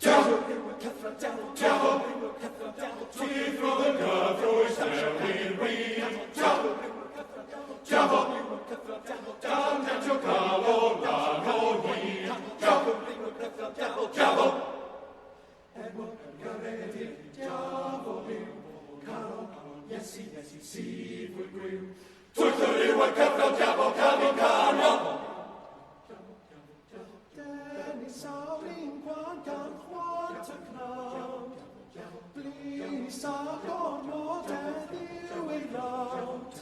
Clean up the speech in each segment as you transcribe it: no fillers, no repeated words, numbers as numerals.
Diafol Diafol Llithrodd yn gyfrwys mewn i'r win. Diafol Diafol Dan dantio calon lan o hyd. Diafol Diafol Enwog garedig diafol yw calon Iesu sydd fwy gwiw. Twyllwr yw y cyfrol diafol calon calon. Denu sawl un gwan gan chwant y cnawd, Blys a gormodedd yw ei frawd.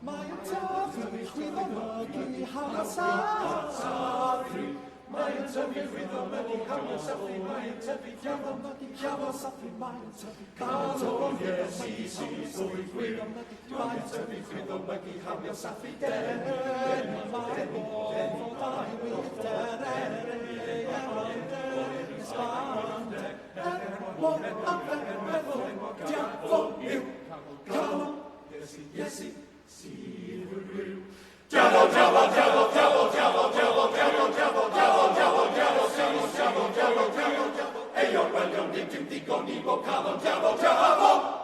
Mae'n tyfu chwyddo mygu hawlio sathru. Mae'n tyfu chwyddo mygu hawlio sathru. Mae'n tyfu chwyddo mygu hawlio sathru. Mae'n tyfu Calon Iesu sydd fwy gwiw. Mae'n tyfu chwyddo mygu hawlio sathru. Denu mae gofodau wychder er ei ehangder ysblander. Er mor anferthol diafol yw calon Iesu sydd fwy gwiw. Diafol, diafol, diafol, diafol, diafol, diafol, diafol, diafol, diafol, diafol, diafol, diafol, diafol, diafol, diafol, diafol. Euog welion nid yw ddigon i bob calon, diafol, diafol!